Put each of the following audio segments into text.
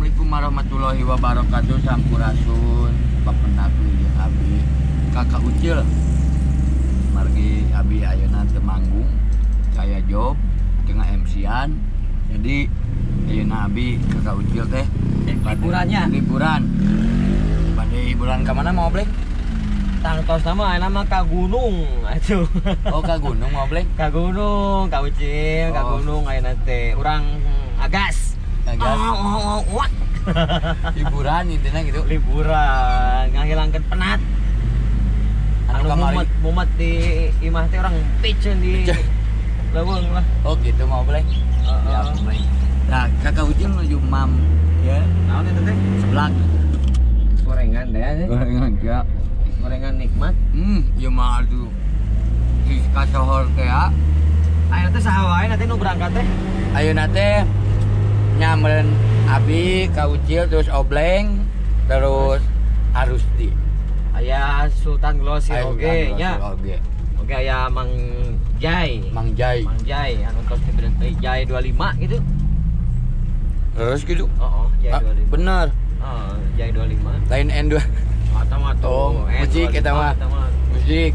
Assalamualaikum warahmatullahi wabarakatuh. Sampurasun papendak jeung abi Kakak Ucil. Margi abi ayeuna teu manggung kaya job tengah MC-an. Jadi ayeuna abi Kakak Ucil teh liburannya. Liburan. Bade hiburan ka mana mau Blek? Tangtos nama ayeuna mah ka gunung atuh. Oh, ka gunung mau Blek? Ka gunung, Ka Ucil, ka gunung ayeuna teh. Urang agas. Agas. Oh, liburan intinya gitu. Liburan, ngahilangkeun penat. Anu mumet di imah teh orang piceun di leuweung lah. Oh gitu mau Blek. Ya, Blek. Nah, Kakak Ucil menuju Mam ya. Naon itu teh? Seblak. Gorengan deh. Gorengan ya. Gorengan nikmat. Ieu mah aduh. Di kasohor teh ya. Ayeuna teh saha wae nanti nu berangkat teh? Ayeuna teh nyamren abi, Ka Ucil, terus Obleng, terus Arusdi. Aya Sultan Glosir oge nya. Oge aya Mang Jai. Mang Jai. Mang Jai anu tos teh Jai 25 gitu. Terus gitu? Oh, Jai 25. Bener. Heeh, Jai 25. Lain N2. Mata mah tuh. Musik eta mah. Musik.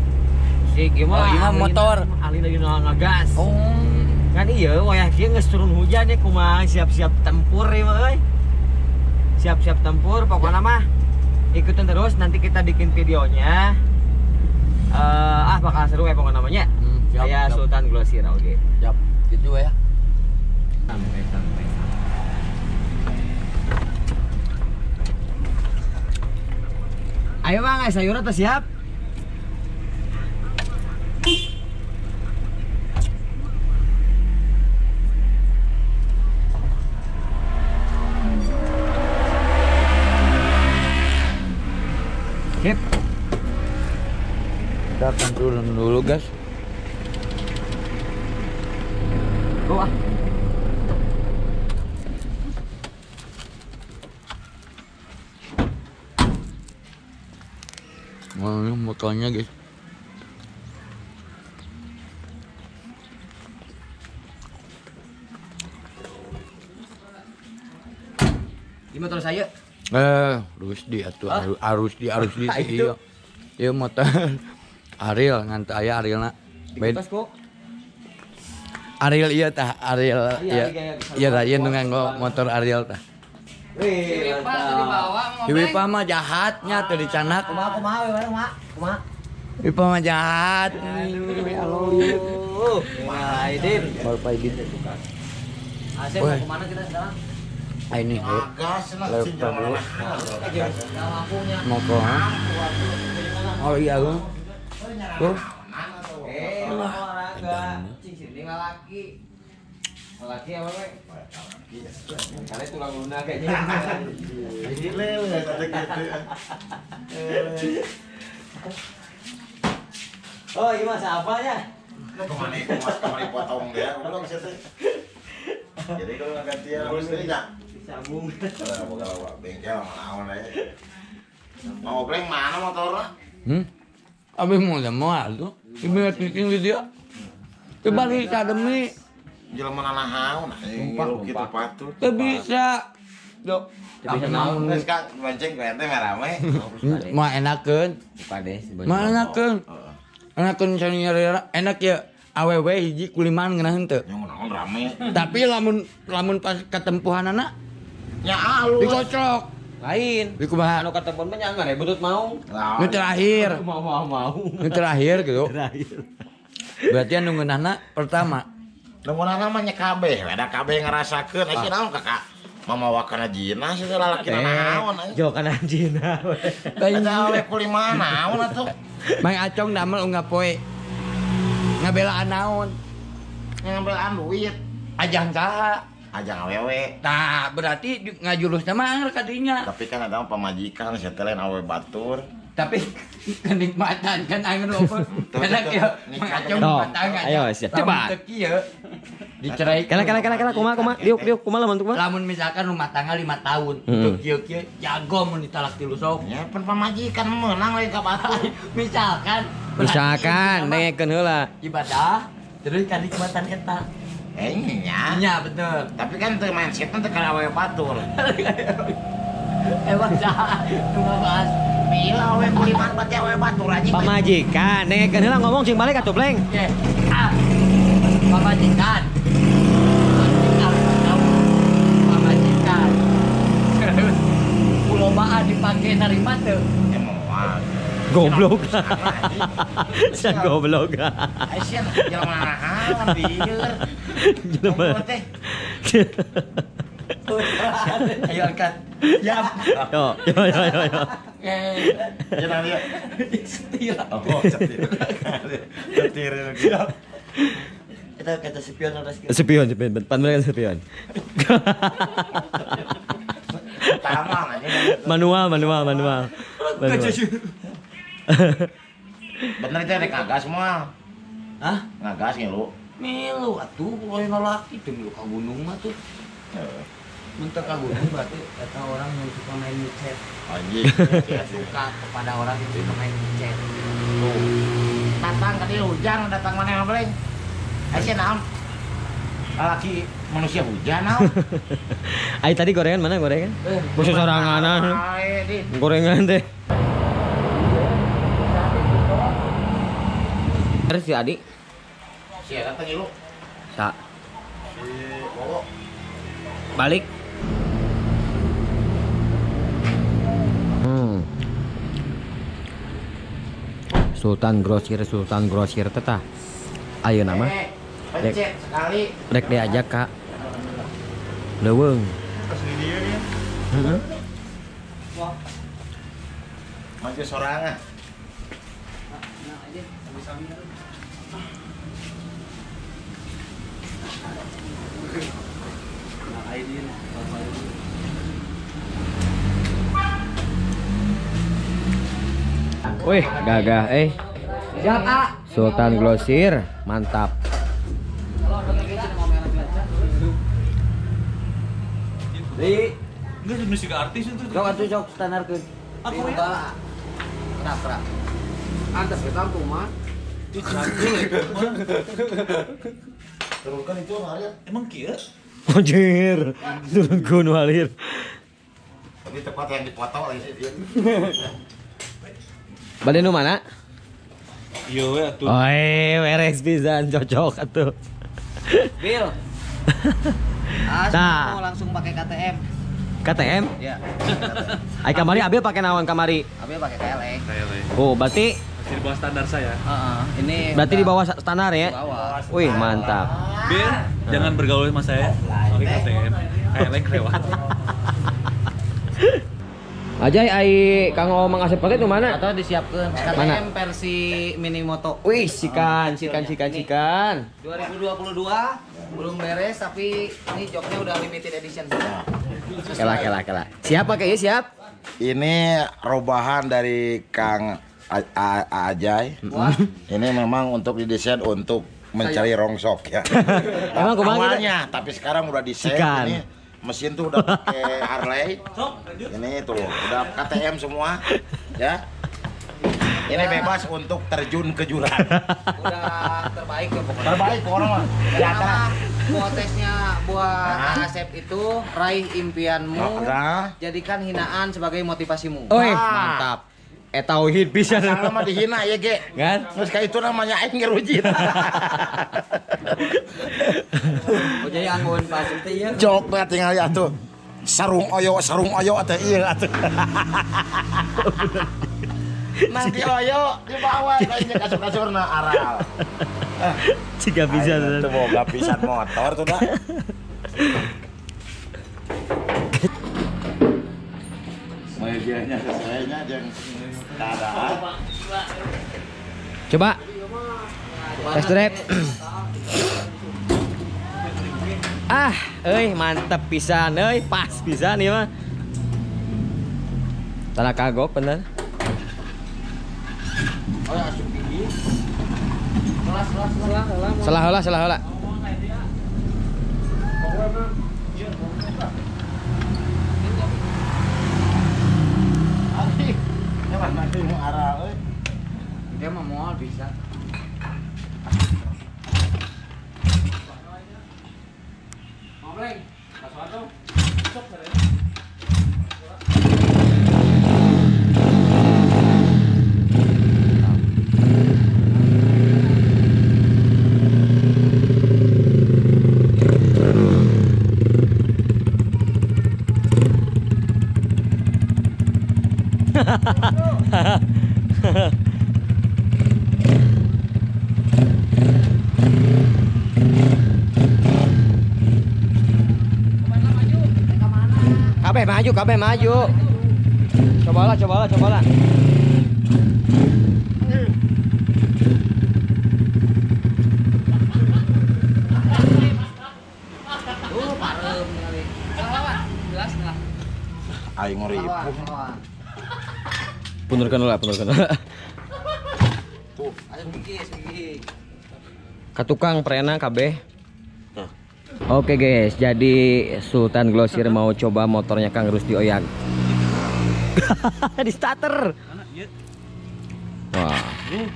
Musik ieu mah. Oh, ieu mah motor. Ahli lagi ngagas. Oh. Kan iya wayah kieu geus turun hujan ya kumaha siap-siap tempur ieu mah euy. Siap-siap tempur pokoknya mah ikutin terus nanti kita bikin videonya. Bakal seru ya pokoknya namanya. Saya Sultan Glosir oke. Siap. Gitu ya. Sampai. Ayo Bang, sayur atau siap? Sip. Kita akan turun dulu, guys. Go ah. Wah, ini motornya, guys. Ini motor saya. Rusdi atuh, Arusdi iya. Iya motor Ariel ngan teu aya Arielna. Digetos ku. Ariel iya tah, Ariel iya. Iya tah ieu nu nganggo motor Ariel tah. Wih, Si Wipa mah jahatnya teu dicanak. Kumaha kumaha we kumaha? Kumaha? Wipa mah jahat. Aduh. Wah, Aidin. Baru Aidin. Asep mau kemana kita sekarang? Ini lewat dulu. Mau ke? Oh iya lu. Tuh. Olahraga. Cing sini laki. Laki apa we? Kali tulang lunak kayaknya. Gile lu ada gitu. Oh, iya mas apanya? Kemana potong dia, belum sih. Jadi kalau ganti ya mestinya disambung. Kalau bengkel naon aja. Mau obreng mana motornya? Abi mau moal tuh. Ibu ngeting di dia. Kebalik kademi. Jelema nanahaon gitu patut. Teu bisa. Dok. Teu bisa naon. Geus Kang bonceng ku ente mah rame. Mah enakeun. Mah enakeun. Enakeun senior enak ya. Awewe hiji kuliman ngeunah henteu. Naon rame. Tapi lamun pas katempuhanana nya alus. Dikocok. Lain. Di kumaha? Anu katempuhan mah nya butut mau. Nu terakhir. Mau. Nu terakhir gitu. Terakhir. Berarti anu ngeunahna pertama. Nu ngeunahna mah nya kabeh, ada kabeh ngarasakeun aya naon kakak. Mamawakeun jina sih lalaki naon aya. Jo kana jina. Ada awe kuliman naon atuh. Mang Acong damel unggal poe. Ngabelaan naon? Ngabelaan duit. Ajang saha? Ajang awewe. Tah, berarti ngajurusna mah anger ka dinya. Tapi kan ada pamajikan sia teh lain awe batur. Tapi kenikmatan kan anger ukur. Enak ya, Mang Acong matang. Ayo siap. Coba. Teu kieu. Dicerai. Kala kumaha diuk kumaha lamun kumaha. Lamun misalkan rumah tangga 5 tahun, teu kieu-kieu jago mun ditalak tilu sok. Ya pan pamajikan meunang lain ka batur. Misalkan dengekeun heula. Ibadah terus kanikmatan eta. Nya. Nya bener. Tapi kan teu mindset teh kana awewe batur. Emang saha nu ngabahas Bila awewe kuliman berarti awewe batur anjing. Pamajikan, dengekeun heula ngomong cing balik atuh Bleng. Ah. Pamajikan. Pamajikan. Terus kulobaan dipake narima teu? Moal. Goblok. Sia goblok. Sia jelema naon lieur. Jelema. Ayo angkat. Ya. Yo yo yo yo. Jangan ya. Setir. Oh, setir. Setir gitu. Kita kata spion harus. Spion, pan mereka spion. Tamang aja. Manual. Bener itu rek ngagas moal. Hah? Ngagas ngilu. Milu atuh kalau lalaki teh milu ka gunung mah tuh. Mun teu ka gunung berarti eta orang yang suka main micet. Anjing. Suka kepada orang yang suka main micet. Tuh. Datang ka dieu hujan, datang maneh mah Bleng. Aya naon? Lalaki manusia hujan naon? Ai tadi gorengan mana gorengan? Musuh soranganan. Gorengan teh. Terus si Adi? Si eta teh ngilu. Sa. Si Wowo. Balik. Sultan Grosir tetah. Ayo nama. Pencet sekali. Rek diajak Kak. Leuweung. Heeh. Maju sorangan. Wih, gagah eh. Siap, A. Sultan Grosir, mantap. Di, enggak sudah siga artis itu. Sok atuh sok standarkeun. Aku ya. Kenapa? Antas kita kumaha? Itu jadul ya. Turunkan itu ngalir. Emang kieu? Anjir, turun gunung alir. Tapi tepat yang dipoto lagi sih dia. Bade nu mana? Iya we atuh. Oi, beres pisan cocok atuh. Bil. Nah, mau langsung pakai KTM. KTM? Ya. Ai kamari Abil pakai naon kamari? Abil pakai KLX. Oh, berarti masih di bawah standar saya. Heeh, ini berarti di bawah standar ya? Di bawah. Wih, mantap. Bil, jangan bergaul sama saya. Pakai KTM. KLX lewat. Ajay ai Kang Omang Asep pakai tuh mana? Atau disiapkan KTM mana? Versi mini moto. Wih, sikan. 2022 belum beres tapi ini joknya udah limited edition. Kela. Siap pakai ya, siap. Ini robahan dari Kang Ajay. Ini memang untuk didesain untuk mencari rongsok ya. Emang kumaha awalnya, tapi sekarang udah desain ini. Mesin tuh udah pakai Harley. Ini tuh udah KTM semua ya. Ini bebas untuk terjun ke jurang. Udah terbaik ya pokoknya. Terbaik pokoknya mah. Nama quotesnya buat Asep itu raih impianmu, jadikan hinaan sebagai motivasimu. Oi, mantap. Tauhid bisa. Asal mah dihina ya, Ge. Kan? Terus kayak itu namanya aing ngerujit. Oh, jadi anggun pas itu ya. Jok banget tinggal ya tuh. Sarung oyo teh ieu atuh. Nanti oyo dibawa kayaknya kasur-kasurna aral. Jika bisa tuh boga pisan motor tuh dah. Medianya sesuainya jeung keadaan. Coba test drive. Ah, euy mantep pisan euy, pas pisan ieu mah. Tanah kagok bener. Oh, asup gigi. Salah heula. Dia mah moal bisa. Kabeh maju, Cobalah, cobalah. Aing ngoripung. Pundurkan lah, Tuh. Ka tukang prena kabeh. Oke guys, jadi Sultan Glosir mau coba motornya Kang Rusdi Oyag. Di starter. Wah,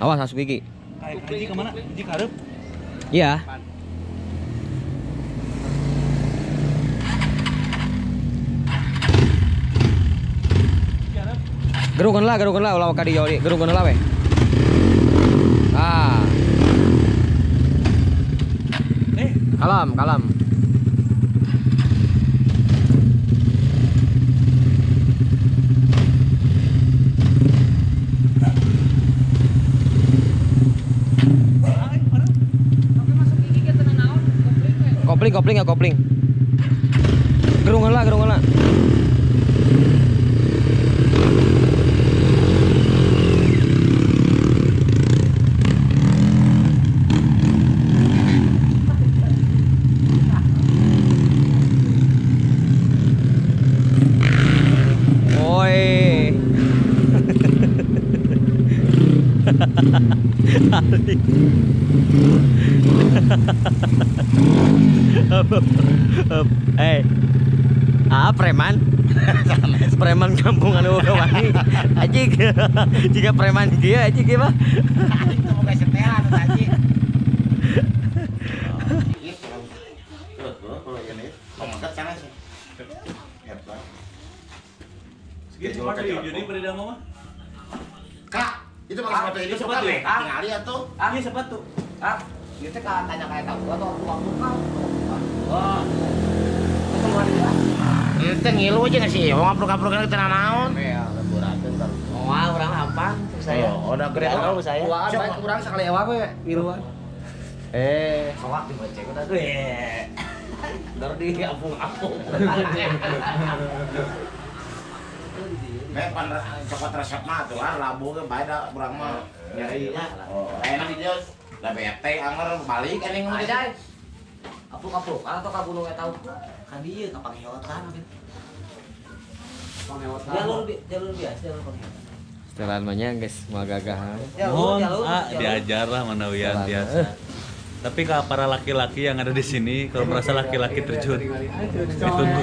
awas asup gigi. Hiji kemana? Hiji karep. Iya. Gerukeun lah, ulah ka dieu, gerukeun lah we. Ah. Kalam. Kopling ya kopling. Gerungan lah. Oi. Preman. Preman kampung anu wani. Anjing. Jika preman kieu anjing ieu mah. Anjing teu boga setelan anjing. Jadi beri mah. Kak, itu pakai sepatu ini sepatu ya? Tingali atuh. Iya sepatu. Ah, ieu teh ka tanya ka eta atau waktu kau. Wah. Ente ngilu aja nggak sih? Wong ngapruk-ngaprukan kita naon? Ya, leburakeun baru. Moal urang hampang saya. Oh, udah gede tahu saya. Wah, baik urang sakali ewa we ngiluan. Soak dibonceng udah gue. Ntar di apung-apung. Nek pan cokot resep mah tuh ah labu ge bae da urang mah nyarinya. Oh, enak di dieu. Da bete anger balik anjing mah. Apuk-apuk atau ka gunung eta ka dieu ka Pangeotan gitu. Pangeotan. Jalur biasa, jalur Pangeotan. Setelan mah nya geus moal gagahan. Mohon diajar lah manawian biasa. Tapi ke para laki-laki yang ada di sini, kalau merasa laki-laki terjun, ditunggu.